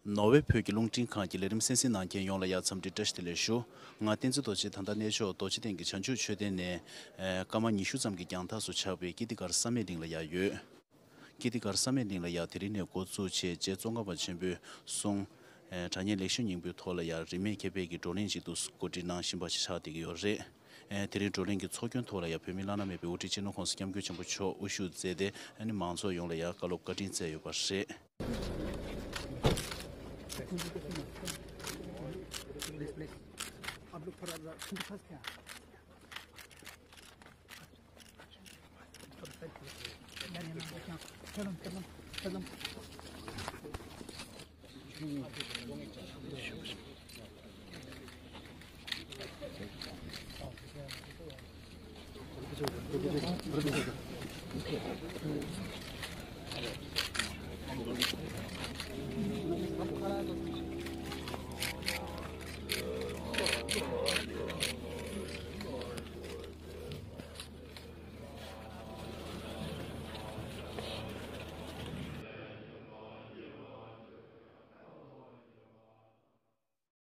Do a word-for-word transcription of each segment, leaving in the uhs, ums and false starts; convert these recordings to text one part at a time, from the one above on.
ནོར་ཝེ་བོད་ཀྱི་རླུང་འཕྲིན་ཁང་གི་ལས་རིམ་གསན་གཟིགས་གནང་མཁན་ཡོངས་ལ་ཡང་འཚམས་འདྲི་བཀྲ་ཤིས་བདེ་ལེགས་ཞུ། ང་བསྟན་འཛིན་རྡོ་རྗེ། ད་ལྟ་གནས་མཆོག་རྡོ་རྗེ་གདན་གྱི་བྱང་ཆུབ་མཆོད་རྟེན་ནས། ཨེ། སྐར་མ་ཉི་ཤུ་ཙམ་གྱི་རྒྱང་ཐག་སུ་ཆགས་པའི་ཀིརྟི་གར་བསམ་ཡས་གླིང་ལ་ཡང་ཡོད། ཀིརྟི་གར་བསམ་ཡས་གླིང་ལ་ཡང་དེ་རིང་ནས་འགོ་བཙུགས་བྱས་རྗེ་ཙོང་ཁ་པ་ཆེན་པོའི་གསུང་། ཨེ། དྲ་བརྙན་ལེགས་བཤད་སྙིང་པོའི་ཐོག་ལ་ཡང་རིན་མེད་མཁས་པའི་གི་བགྲོ་གླེང་ཅིག་ཏུ་གོ་སྒྲིག་གནང་བཞིན་པ་ཞིག་ཆགས་བསྡད་ཀྱི་ཡོད་རེད། ཨེ། དེ་རིང་བགྲོ་གླེང་གི་ཚོགས་རྒྱན་ཐོག་ལ་ཡང་བོད་མི་བླ་ན་མེད་པའི་དབུ་ཁྲིད་སྤྱི་ནོར་ྋགོང་ས་ྋསྐྱབས་མགོན་ཆེན་པོ་མཆོག་དབུ་བཞུགས་མཛད་དེ། ཨ་ནི་མང་ཚོགས་ཡོངས་ལ་ཡང་བཀའ་སློབ་བཀའ་དྲིན་སྩལ་ཡོད་པ་རེད།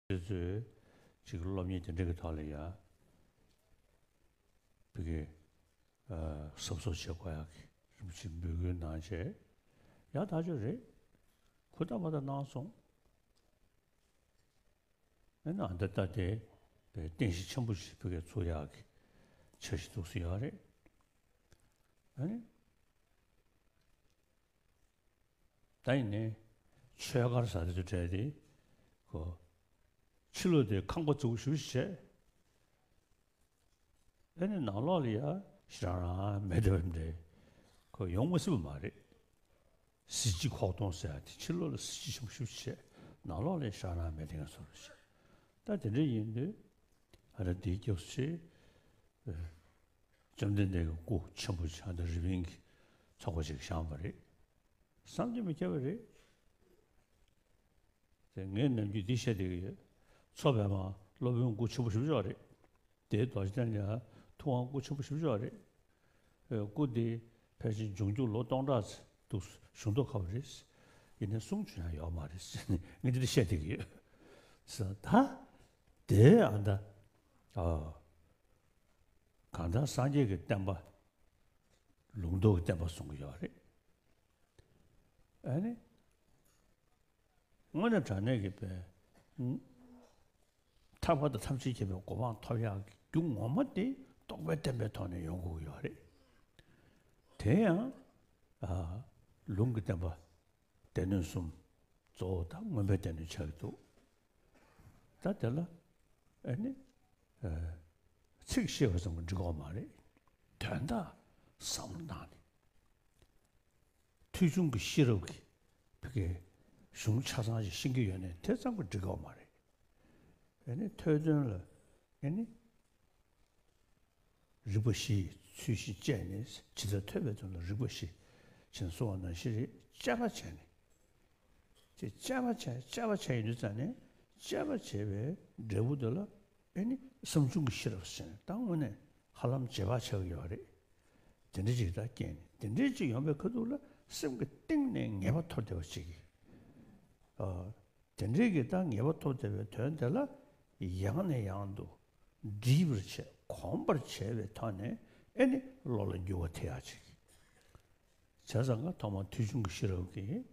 དེ་ཚོས་ཅིག་སློབ་གཉེར་དེ་འདྲ་གི་ཐོག་ལ་ཡ་བི་གེ་ཨ་གཟབ་གཟབ་བྱེད་དགོས་ཡག་གི་རིམ་བཞིན་འབོད་སྐུལ་གནང་བྱས། ཡག་ཐག་ཆོད་རེད། ཧུར་ཐག་པ་ཐག་གནང་སོང་། ཨ་ནི་ཨ་ད་ལྟ་དེ་རྟེན་གཞི་ཆེན་པོ་ཞིག་བི་གེ་ཚུགས་ཡག་གི་འཆར་གཞི་འདུག་སེ་ཡོད་རེད། ཨ་ནི། ད་ཡིན་ནའི་ཆོས་སྒར་ཟེར་དེ་ཚོ་གྲས་དེ་ཁོ་ཕྱི་ལོགས་དེ་ཁང་པ་རྫིག་པོ་ཞེ་པོ་ཞིག་བྱས། ཨ་ནི་ནང་ལོགས་ལ་ཡ་ཞེ་དྲག་རང་མེད་འདྲ་བ་འདྲ་ཁོ་ཡོང་མ་སྲིད་པ་མ་རེད། གཟི་བརྗིད་ཁོག་སྟོང་ཟེར་ཡ་དེ་ཕྱི་ལོགས་ལ་གཟི་བརྗིད་ཆེན་པོ་ཞེ་པོ་ཞིག་བྱས། ནང་ལོགས་ལ་ཡ་ཞེ་དྲག་རང་མེད་དེ་ངས་བཟོ་རུ་བྱས། ད་དེ་འདྲ་ཡིན་དུས་ཨ་ར་དེའི་སྐབས་སུ་བྱས། བཅོམ་ལྡན་འདས་ཀྱི་སྐུ་ཆེན་པོ་ཆགས་འདི་རི་པིན་གྱི་ཚོགས་པ་ཞིག་བཞེངས་པ་རེད། བསམ་གྱིས་མི་ཁྱབ་པ་རེད། དེ་ངས་ནམ་རྒྱུན་འདི་བཤད་བསྡད་ཀྱི་ཡོད། མཚོ་པདྨ་སློབ་དཔོན་སྐུ་ཆེན་པོ་ཞེ་པོ་ཅིག་རེད། དེའི་རྡོ་རྗེ་གདན་ལ་ཐུབ་དབང་སྐུ་ཆེན་པོ་ཞེ་པོ་ཅིག་རེད། ཨེ། སྐུ་དེ་ཕལ་ཆེར་འབྱུང་འགྱུར་ལོ་སྟོང་ཕྲག་ཙམ་འདུག་བཞུགས་མདོག་ཁ་པོ་རེད། ཡིན་ནའི་གསུང་བྱུང་ཡང་ཡོད་མ་རེད། ངས་འདི་འདྲ་བཤད་བསྡད་ཀྱི་ཡོད། ད་དེ་ཨ་ད་ཨ། གང་ལྟར་སངས་རྒྱས་ཀྱི་བསྟན་པ་ལུང་རྟོགས་ཀྱི་བསྟན་པ་གསུང་གི་ཡོད་རེད། ཨ་ནི། དངོས་གནས་དྲང་གནས་ཀྱི་པའི་ཐར་པ་དང་ཐམས་ཅད་མཁྱེན་པའི་གོ་འཕང་ཐོབ་ཡག་གི་རྒྱུ་ངོ་མ་དེ་རྟོགས་པའི་བསྟན་པའི་ཐོག་ནས་ཡོང་དགོས་ཀྱི་ཡོད་རེད། དེ་ཡང་ཨ། ལུང་གི་བསྟན་པ། སྡེ་སྣོད་གསུམ། གཙོ་བོ་དང་མངོན་པའི་སྡེ་སྣོད་ཆགས་ཀྱི་འདུག་ད་དེ་ལ་ཨ་ནི་ཨ། ཚིག་ཤེས་པ་ཙམ་གྱིས་འགྲིག་གི་མ་རེད། དོན་དག་བསམ་བློ་བཏང་ནས། ཐོས་བྱུང་གི་ཤེས་རབ་ཀྱི་བི་གེ་གཞུང་ཆ་ཚང་ཞིག་ཤེས་ཀྱི་ཡོད་ནའི་དེ་ཙམ་གྱིས་འགྲིག་གི་མ་རེད། ཨ་ནི་ཐོས་དོན་ལ་ཨ་ནི། རིག་པ་བཞི་ཡིས་ཚུལ་བཞིན་དཔྱད་ནས་ཇི་ལྟར་ཐོས་པའི་དོན་ལ་རིག་པ་བཞི་ཞེས་གསུངས་པ་ནང་བཞིན་རེད། དཔྱད་པ་བྱས་ནས། དེ་དཔྱད་པ་བྱས་དཔྱད་པ་བྱས་ཡིན་དུས་ཙང་ནས་དཔྱད་པ་བྱས་པའི་འབྲས་བུ་དེ་ལ་ཨེ་ནི་བསམ་བྱུང་གི་ཤེས་རབ་ཟེར་ནས་ད་དངོས་གནས་ཧ་ལམ་རྗེས་དཔག་ཆགས་ཀྱི་ཡོད་རེད། དེ་འདྲ་ཅིག་ད་སྐྱེས་ནས་དེ་འདྲ་ཅིག་ཡོང་པའི་ཁ་ཐུག་ལ་སེམས་ཀྱི་གཏིང་ནས་ངེས་པ་ཐོབ་བསྡད་པ་ཅིག་གིས། དེ་འདྲའི་གི་ད་ངེས་པ་ཐོབ་བསྡད་པའི་དོན་དེ་ལ་ཡང་ནས་ཡང་དུ་འདྲིས་པར་བྱས་གོམས་པར་བྱས་པའི་ཐོག་ནས་ཨེ་ནི་བློ་ལ་འགྱུར་བ་ཐེབས་ཡག་ཅིག་བྱས་ཙང་ཀ་ཐོག་མར་ཐོས་བྱུང་གི་ཤེས་རབ་ཀྱིས་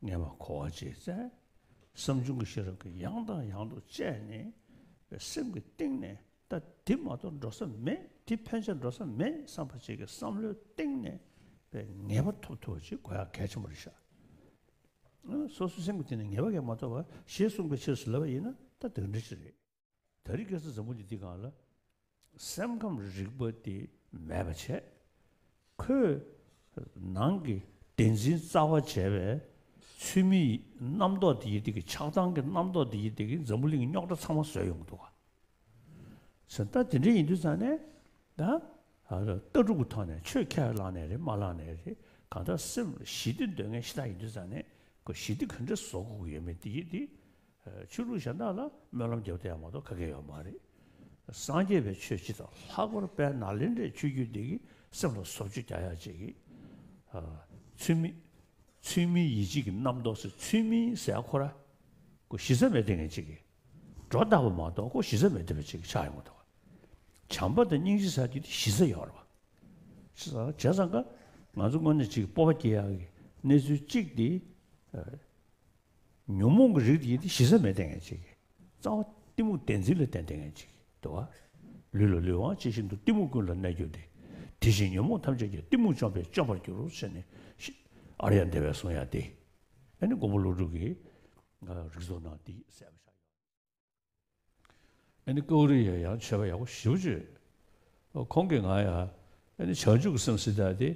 ངེས་པ་གོ་བ་ཅིག་བཙལ། བསམ་བྱུང་གི་ཤེས་རབ་ཀྱིས་ཡང་དང་ཡང་དུ་དཔྱད་ནས་སེམས་ཀྱི་གཏིང་ནས་ད་འདི་མ་གཏོགས་འགྲོ་ས་མེད། འདི་ཕན་ཆད་འགྲོ་ས་མེད་བསམ་པ་ཅིག་གི་བསམ་བློའི་གཏིང་ནས་ངེས་པ་ཐོབ་ཐུབ་པ་ཅིག་དགོས་ཡག་གལ་ཆེན་པོ་རེད་ཤག་སོ་སོའི་སེམས་ཀྱི་སྟེང་ནས་ངེས་པ་གང་མ་ཐོབ་པ་ཞེས་གསུངས་པའི་ཕྱིར་ཟེར་ལབ་པ་ཡིན་ན་ད་དེ་འདྲ་ཞིག་རེད། ད་རེས་ཁ་སང་འཛམ་བུ་གླིང་འདི་སྒང་ལ་སེམས་ཁམས་རིག་པ་དེ་མེད་པ་བྱས། ཁོས་ནང་གི་བདེན་འཛིན་རྩ་བ་བྱས་པའི་ཚུལ་མིན་རྣམ་རྟོག་དེ་ཡི་དེ་གི་ཆགས་སྡང་གི་རྣམ་རྟོག་དེ་ཡི་དེ་གི་འཛམ་བུ་གླིང་གི་རྙོག་དྲ་ཚང་མ་བཟོས་ཡོང་གི་འདུག་ག་ཟེར། ད་དེ་འདྲ་ཡིན་དུས་ཙང་ནས་ད་ཨ་ལྟ་གྲུབ་ཀྱི་ཐོག་ནས་ཆོས་ཁས་བླངས་ནའི་རེད་མ་བླངས་ནའི་རེད། གང་ལྟར་སེམས་ལ་ཞི་བདེ་འདོད་མཁན་ཤ་སྟག་ཡིན་དུས་ཙང་ནས་ཁོ་ཞི་བདེ་ག་འདྲ་བཟོ་དགོས་ཀྱི་ཡོད་མེད་དེ་ཡིན་དེ། ཆོས་ལུགས་གཞན་དག་ལ་སྨོན་ལམ་རྒྱབ་བསྡད་ཡག་མ་གཏོགས་ག་གེ་ཡོད་མ་རེད། སངས་རྒྱས་པའི་ཆོས་སྤྱི་དང་ལྷག་པར་དཔལ་ནཱ་ལེནྡྲའི་ཆོས་བརྒྱུད་འདི་གིས་སེམས་ལ་བཟོ་བཅོས་རྒྱག་ཡག་ཅིག་གིས་ཚུལ་མིན། ཚུལ་མིན་ཡིད་བྱེད་ཀྱི་རྣམ་རྟོག་ཟེར། ཚུལ་མིན་ཟེར་ཁོ་ར་ཁོ་གཞི་རྩ་མེད་བསྡད་མཁན་ཅིག་གི། སྒྲོ་བཏགས་པ་མ་གཏོགས་ཁོ་གཞི་རྩ་མེད་བསྡད་པ་ཅིག་གི་ཆགས་ཡོང་གི་འདུག། བྱམས་པ་དང་སྙིང་རྗེ་ཟེར་དེ་དེ་གཞི་རྩ་ཡོད་རེད་བ། བྱས་ཙང་ང་ཚོ་དངོས་གནས་ཅིག་སྤོབས་པ་སྐྱེ་ཡག་གི་གནས་ཚུལ་གཅིག་དེ། ཨ། ཉོན་མོངས་ཀྱི་རིགས་དེ་ཡིན་ཏེ་གཞི་རྩ་མེད་བསྡད་མཁན་ཅིག་གི། རྩ་བ་གཏི་མུག་བདེན་འཛིན་ལ་བརྟེན་བསྡད་མཁན་ཅིག་གི་འདུག་བ། ལུས་ལ་ལུས་དབང་ཇི་བཞིན་དུ། གཏི་མུག་ཀུན་ལ་གནས་གྱུར་ཏེ། དེ་བཞིན་ཉོན་མོངས་ཐམས་ཅད་ཀྱང་། གཏི་མུག་བཅོམ་པས་སྐྱོབ་པར་འགྱུར་ཟེར་ནས་ཤི། ཨཱརྱ་དེ་བས་གསུང་ཡག་དེ། ཨ་ནི་མགོན་པོ་ཀླུ་སྒྲུབ་ཀྱི་རིགས་ཚོགས་ནང་དེ་གསལ་པོ་ཆགས་ཡོད། ཨ་ནི་ཀུ་རི་ཡ་ཡང་བྱས་པ་ཡག་པོ་ཞེ་པོ་ཅིག། ཁོང་གིས་ང་ཡ། ཨ་ནི་བྱང་ཆུབ་ཀྱི་སེམས་ཟེར་ཡག་དེ་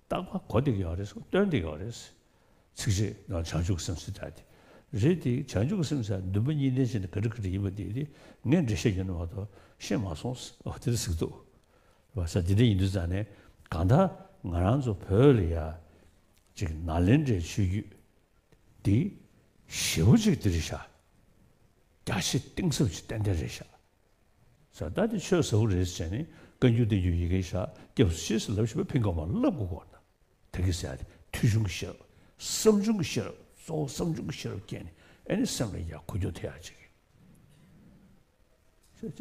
རྟག་པར་གོ་བསྡད་ཀྱི་ཡོད་རེད། སྟོན་བསྡད་ཀྱི་ཡོད་རེད། ཚིགས་བཅད་ནང་བྱང་ཆུབ་ཀྱི་སེམས་ཟེར་ཡག་དེ་རེད། དེ་བྱང་ཆུབ་ཀྱི་སེམས་ཟེར་ཡག་འདུན་པ་གཉིས་ལྡན་བྱས་ནས་ག་འདྲ་ག་འདྲ་ཡིན་པ་དེ་དེ་ངས་འགྲེལ་བཤད་རྒྱག་ནི་མ་གཏོགས་ཤེས་མ་སོང་། ཨོ་དེ་འདྲ་ཟེར་གྱི་འདུག་བ། ས་དེ་འདྲ་ཡིན་དུས་ཙང་ནས་གང་ལྟར་ང་རང་ཚོ་བོད་ལ་ཡ་ཅིག་ནཱ་ལེནྡྲའི་ཆོས་བརྒྱུད། འདི་ཞེ་པོ་ཅིག་འདི་རེད་ཤག། རྒྱ་ཆེ་གཏིང་ཟབ་ཅིག་ཏན་ཏན་རེད་ཤག། ས་ད་འདི་ཆོས་ཟབ་པོ་རེད་ཟེར་ནས་བཀའ་འགྱུར་བསྟན་འགྱུར་ཡི་གེ་ཤག། སྐྱབས་སུ་མཆི་ཟེར་ལབ་ཤེས་པ་ཕིང་གོ་མ་ལབ་དགོས་གོ་ན། ད་གི་ཟེར་ཡ་དེ་ཐོས་བྱུང་གི་ཤེས་རབ། བསམ་བྱུང་གི་ཤེས་རབ། གཙོ་བོ་བསམ་བྱུང་གི་ཤེས་རབ་སྐྱེས་ནས་ཨ་ནི་སེམས་ལ་ཡ་འགུལ་སྐྱོད་ཐེབས་ཡ་ཅིག།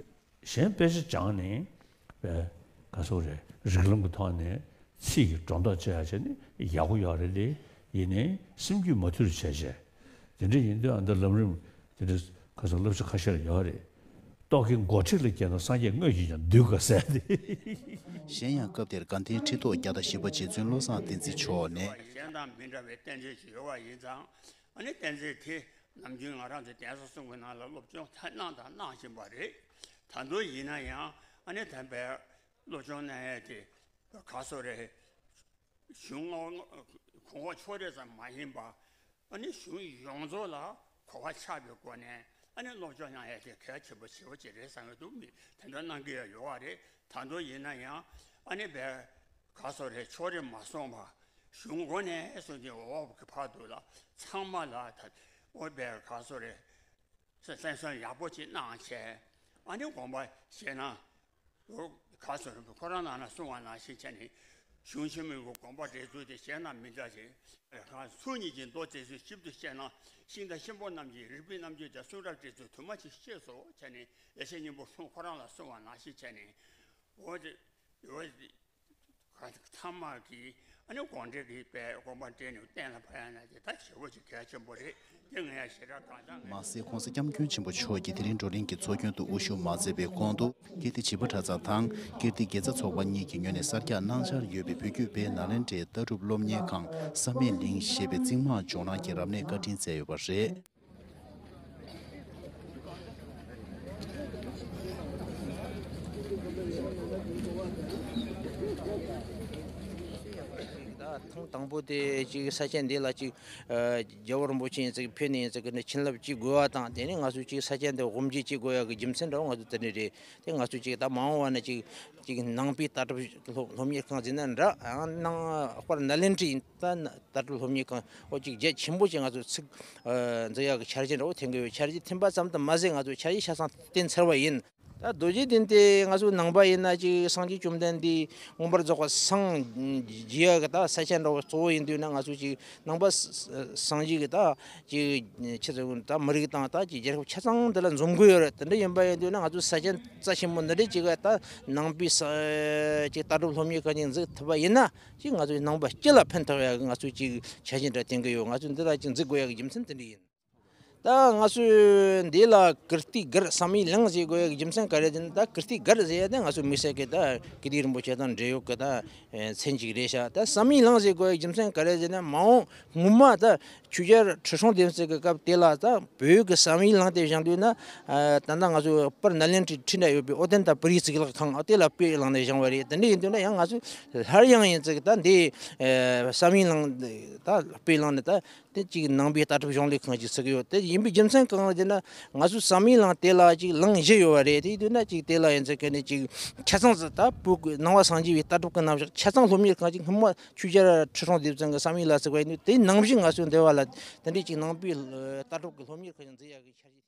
གཞན་དཔེ་ཆ་སྦྱངས་ནས་པའི་ག་སོག་རེད། རིགས་ལམ་གྱི་ཐོག་ནས་ཚིག་གི་སྒྲོ་འདོགས་གཅོད་ཡ་བྱས་ནས་ཡག་པོ་ཡོད་རེད་དེ། ཡིན་ནའི་སེམས་རྒྱུད་མ་ཐུལ་བྱས་བྱས། དེ་འདྲ་ཡིན་དུས་ཨ་ད་ལམ་རིམ་དེ་འདྲ་ག་སོག་བསླབ་བྱ་ཁ་ཤས་ལ་ཡོད་རེད། རྟོག་གེ་མགོ་ཁྲིད་ལ་སྐྱེས་ན་སངས་རྒྱས་དངོས་ཀྱིས་ཀྱང་འདུལ་དགོས་ཟེར་ཏེ། གཞན་ཡང་སྐབས་དེར་དགའ་ལྡན་ཁྲི་ཐོག་བརྒྱ་དང་བཞི་པ་རྗེ་བཙུན་བློ་བཟང་བསྟན་འཛིན་མཆོག་ནས། གཞན་དང་མི་འདྲ་བའི་བསྟན་བཅོས་ཤིག་ཡོད་པ་ཡིན་ཙང་། ཨ་ནི་བསྟན་བཅོས་དེ་ནམ་རྒྱུན་ང་རང་ཚོའི་གདན་ས་གསུམ་གྱི་ནང་ལ་སློབ་སྦྱོང་ད་གནང་དང་གནང་བཞིན་པ་རེད། ད་དུང་ཡིན་ན་ཡང་ཨ་ནི་ད་བའི་སློབ་སྦྱོང་གནང་ཡས་དེ་ག་སོག་རེད། གཞུང་ངོ་གོང་འོག་ཕྱོགས་རིས་ཙམ་མ་ཡིན་པ། ཨ་ནི་གཞུང་ཡོངས་རྫོགས་ལ་གོ་བ་ཆགས་པའི་སྒོ་ནས་ཨ་ནི་སློབ་སྦྱོང་གནང་ཡས་དེ་གལ་ཆེན་པོ་ཞེ་པོ་ཅིག་རེད་བསམ་གྱི་འདུག། མི་དེ་འདྲ་གནང་གི་ཡོད་ཡོད་པ་རེད། ད་དུང་ཡིན་ན་ཡང་ཨ་ནི་བའི་ག་སོག་རེད། ཕྱོགས་རིས་མ་སོང་བ། གཞུང་སྒོ་ནས་སོང་ཅིག་འོག་གི་བར་དུ་ལ་ཚང་མ་ལ་ད་འོ་བའི་ག་སོག་རེད། སེམས་སེམས་སོན་ཡག་པོ་ཅིག་གནང་བྱས། ཨ་ནི་དགོངས་པ་བཞེས་ན། འོ་ག་སོག་རེད། ཁོ་རང་ནང་ན་གསུང་བ་ནང་བཞིན་བྱས་ནས་གཞུང་ཆེན་མོའི་དགོངས་པ་འགྲེལ་ཚུལ་དེ་གཞན་དང་མི་འདྲ་ཞིང་། གང་ཚུལ་གཉིས་ཀྱི་མདོ་འགྲེལ་ཚུལ་ཞིབ་ཏུ་བཤད་ན་ཤིང་རྟ་ཆེན་པོ་རྣམས་ཀྱི་རིགས་པའི་རྣམ་འགྱུར་དང་གསུང་རབ་འགྲེལ་ཚུལ་དུ་མ་ཅིག་ཤེས་སོ་བྱས་ནས་ཡེ་ཤེས་སྙིང་པོ་གསུང་ཁོ་རང་ལ་གསུང་བ་ནང་བཞིན་བྱས་ནས། འོ་དེ་འོ་དེ། ཚང་མ་གིས་ཨ་ནི་དགོངས་འགྲེལ་གྱི་པའི་དགོངས་པ་འགྲེལ་ནས་གཏན་ལ་ཕབ་ཡ་ན་དེ་ད་ཞེ་པོ་ཅིག་གལ་ཆེན་པོ་རེད། དེ་ངས་ཞེ་དྲག་གང་ལྟར་ངས། མ་ཟད་༸གོང་ས་༸སྐྱབས་མགོན་ཆེན་པོ་མཆོག་གིས་དེ་རིང་བགྲོ་གླེང་གི་ཚོགས་རྒྱན་དུ་དབུ་བཞུགས་མ་མཛད་པའི་གོང་དུ། ཀིརྟི་བྱིས་པ་གྲྭ་ཚང་དང་ཀིརྟི་དགེ་རྩ་ཚོགས་པ་གཉིས་ཀྱི་ངོས་ནས་གསར་རྒྱག་གནང་འཆར་ཡོད་པའི་བོད་བརྒྱུད་པའི་ནཱ་ལེནྡྲའི་ལྟ་གྲུབ་སློབ་གཉེར་ཁང་བསམ་ཡས་གླིང་ཞེས་པའི་རྩིག་དམར་ལྗོངས་རང་གིས་རབ་གནས་བཀའ་དྲིན་སྩལ་ཡོད་པ་རེད། ད་ཐེངས་དང་པོ་དེ་ཅིག་ས་ཆ་འདི་ལ་ཅིག་ཨ་རྒྱལ་བ་རིན་པོ་ཆེ་ཡིན་ཙིག་ཕེབས་ནས་ཡིན་ཙིག་གི་ནས་བྱིན་རླབས་ཅིག་དགོས་པ་དང་། དེ་ནས་ང་ཚོ་ཅིག་ས་ཆ་འདི་དབུ་འབྱེད་ཅིག་དགོས་ཡག་གི་རྒྱུ་མཚན་འདྲ་བོ་ང་ཚོ་དེ་འདྲ་རེད། དེ་ང་ཚོ་ཅིག་ད་མ་འོངས་པ་ན་ཅིག་ཅིག་ནང་པའི་ལྟ་གྲུབ་སློབ་སློབ་གཉེར་ཁང་ཟེར་ན་འདྲ། ཨ་ནང་དཔེར་ནཱ་ལེནྡྲ་ཡིན། ད་ལྟ་གྲུབ་སློབ་གཉེར་ཁང་འོ་ཅིག་རྒྱ་ཆེན་པོ་ཅིག་ང་ཚོ་ཚུགས་ཨ་འཛུགས་ཡག་གི་འཆར་གཞི་འདྲ་བོ་འཐེན་གི་ཡོད། འཆར་གཞི་འཐེན་པ་ཙམ་དུ་མ་ཟད་ང་ཚོ་འཆར་གཞི་ཆ་ཚང་བཏིང་ཚར་བ་ཡིན། ད་རྡོ་རྗེ་གདན་དེ་ང་ཚོ་ནང་པ་ཡིན་ན་ཅིག་སངས་རྒྱས་བཅོམ་ལྡན་འདས་མངོན་པར་རྫོགས་པར་སངས་རྒྱས་ཡག་གི་ད་ས་ཆ་འདྲ་བོ་གཙོ་བོ་ཡིན་དུས་ན། ང་ཚོ་ཅིག་ནང་པ་ས་ས་སངས་རྒྱས་ཀྱི་ད་ཅིག་ཆི་ཟེར་ད་མི་རིགས་དང་ད་ཅིག་རྒྱལ་ཁབ་ཆ་ཚང་འདི་ལ་འཛོམས་གི་ཡོད་རེད། དེ་འདྲ་ཡིན་པ་ཡིན་དུས་ན་ང་ཚོ་ས་ཆ་རྩ་ཆེན་པོ་འདི་འདྲ་ཅིག་ག་ད་ནང་པའི་ས་ཅིག་ལྟ་གྲུབ་སློབ་གཉེར་ཁང་ཅིག་འཛུགས་ཐུབ་པ་ཡིན་ན། ཅིག་ང་ཚོའི་ནང་པ་སྤྱི་ལ་ཕན་ཐོགས་ཡག་གི་ང་ཚོས་ཅིག་འཆར་གཞི་འདྲ་བཏིང་གི་ཡོད། ང་ཚོས་འདི་ལ་ཅིག་འཛུགས་དགོས་ཡག་གི་རྒྱུ་མཚན་དེ་འདྲ་ཡིན། ད་ང་ཚོས་འདི་ལ་ཀིརྟིའི་སྒར་བསམ་ཡས་གླིང་ཟེར་དགོས་ཡག་གི་རྒྱུ་མཚན་ག་རེ་ཟེར་ན། ད་ཀིརྟིའི་སྒར་ཟེར་ཡ་དེ་ང་ཚོ་དམིགས་བསལ་གྱི་ད་ཀིརྟི་རིན་པོ་ཆེ་དང་འབྲེལ་ཡོད་ཀྱི་ད་མཚན་ཅིག་རེད་ཤག། ད་བསམ་ཡས་གླིང་ཟེར་དགོས་ཡག་གི་རྒྱུ་མཚན་ག་རེ་ཟེར་ན། མ་འོངས་སྔོན་མ་ད་ཆོས་རྒྱལ་ཁྲི་སྲོང་ལྡེ་བཙན་གྱི་སྐབས་དེ་ལ་ད་བོད་ཀྱི་བསམ་ཡས་གླིང་དེ་བཞེངས་དུས་ན། ད་ལྟ་ང་ཚོ་དཔེར་ནཱ་ལེནྡྲའི་འཁྲིས་འདྲ་ཡོད་པའི་ཨོ་ཏནྟ་པུ་རིའི་གཙུག་ལག་ཁང་དེ་ལ་དཔེ་བླངས་ནས་བཞེངས་པ་རེད། དེ་འདྲ་ཡིན་དུས་ན་ཡང་ང་ཚོས་སླར་ཡང་ཡིན་ཙིག་ད་འདི་བསམ་ཡས་གླིང་ད་དཔེ་བླངས་ནས་ད་དེ་གཅིག་ནང་པའི་ལྟ་གྲུབ་གཞུང་ལས་ཁང་ཅིག་བཙུགས་ཡོད། དེ་ཡིན་པའི་རྒྱུ་མཚན་གང་ལ་ཟེར་ན། ང་ཚོའི་བསམ་ཡས་གླིང་དེ་ལ་ཅིག་གླིང་བཞི་ཡོད་པ་རེད། དེ་ཡིན་དུས་ན་ཅིག་དེ་ལ་ཡིན་ཙིག་ག་ནས་ཅིག་ཆ་ཚང་ཙིག་ད་བོད་ཀྱི་ནང་པ་སངས་རྒྱས་པའི་ལྟ་གྲུབ་ཀྱི་རྣམ་གཞག་ཆ་ཚང་སློབ་གཉེར་ཁང་ཅིག་སྔོན་མ་ཆོས་རྒྱལ་ཁྲི་སྲོང་ལྡེ་བཙན་གྱི་བསམ་ཡས་ལ་བཙུགས་པ་ཡིན་དུས། དེ་ནང་བཞིན་ང་ཚོའི་འདི་བ་ལ་དེ་འདྲའི་ཅིག་ནང་པའི་ལྟ་གྲུབ་ཀྱི་སློབ་གཉེར་ཁང་ཅིག་འཛུགས་ཡག་གི་འཆར་གཞི།